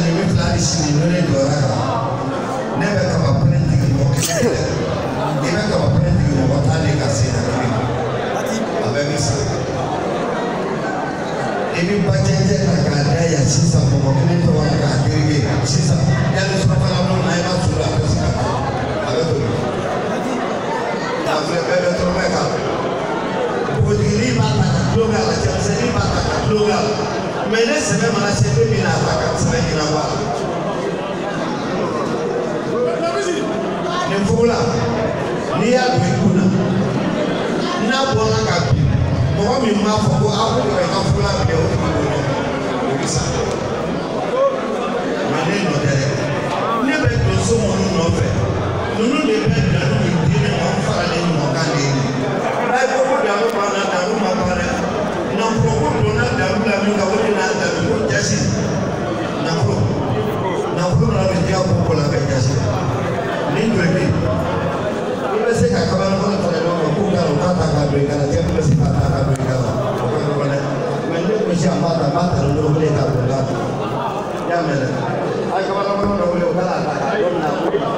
Nin min filɛ, hali sini ni ne jɔra kan, ne bɛ kaba pɛrɛn jigin mɔgɔ kelen dɛ. I bɛ kaba pɛrɛn jigin mɔgɔ tan de ka sen na kelen, a bɛɛ bɛ sa. I bɛ bajɛjɛ ta k'a da yan sisan, mɔgɔ kelen tɔgɔ la k'a tereke sisan, yanni surafana dun na, i b'a sɔrɔ a bɛ se ka kɛ, a bɛ tobi. A filɛ, bɛɛ bɛ tɔrɔmɛ k'a la. Npogotiginin b'a ta ka tulon k'a la, cɛmisɛnnin b'a ta ka tulon k'a la, mɛ ne sɛbɛ mana se don min na, a t'a ka sɛbɛ ɲɛnabɔ a la. Nin fugula, n'i y'a don i kun na, n'a bɔra ka bin, mɔgɔ min b'a fɔ ko aw ko i ka fugula minɛ, o tigi b'o dɔn, o bɛ sa. Mɛ ne nɔ tɛ dɛ, ne bɛ donso minnu nɔfɛ, ninnu de bɛ dalu min di ne ma, n faralen ɲɔgɔn kan de ye nin ye. N'a ye ko dalu banna, dalu ma ban dɛ. Nafolo ko donna dalu la min kan, o de n'a dalu ko jasi. Nafolo, nafolo nana don diɲɛ ko ko la ka jasi. Nin joli bɛ yen, i bɛ se ka kabalakɔrɔ fara ɲɔgɔn kan k'u ka u k'a ta k'a don i kan na, cɛ min bɛ se k'a ta k'a don i kan na, o ka nɔgɔn dɛ. Mɛ ne ko sisan, n b'a ta, n b'a ta ni bolo kelen k'a don n kan na. I y'a mɛn dɛ? A ye kabalakɔrɔ dɔ wele, o ka n'a ta k'a dɔ minɛ a bolo.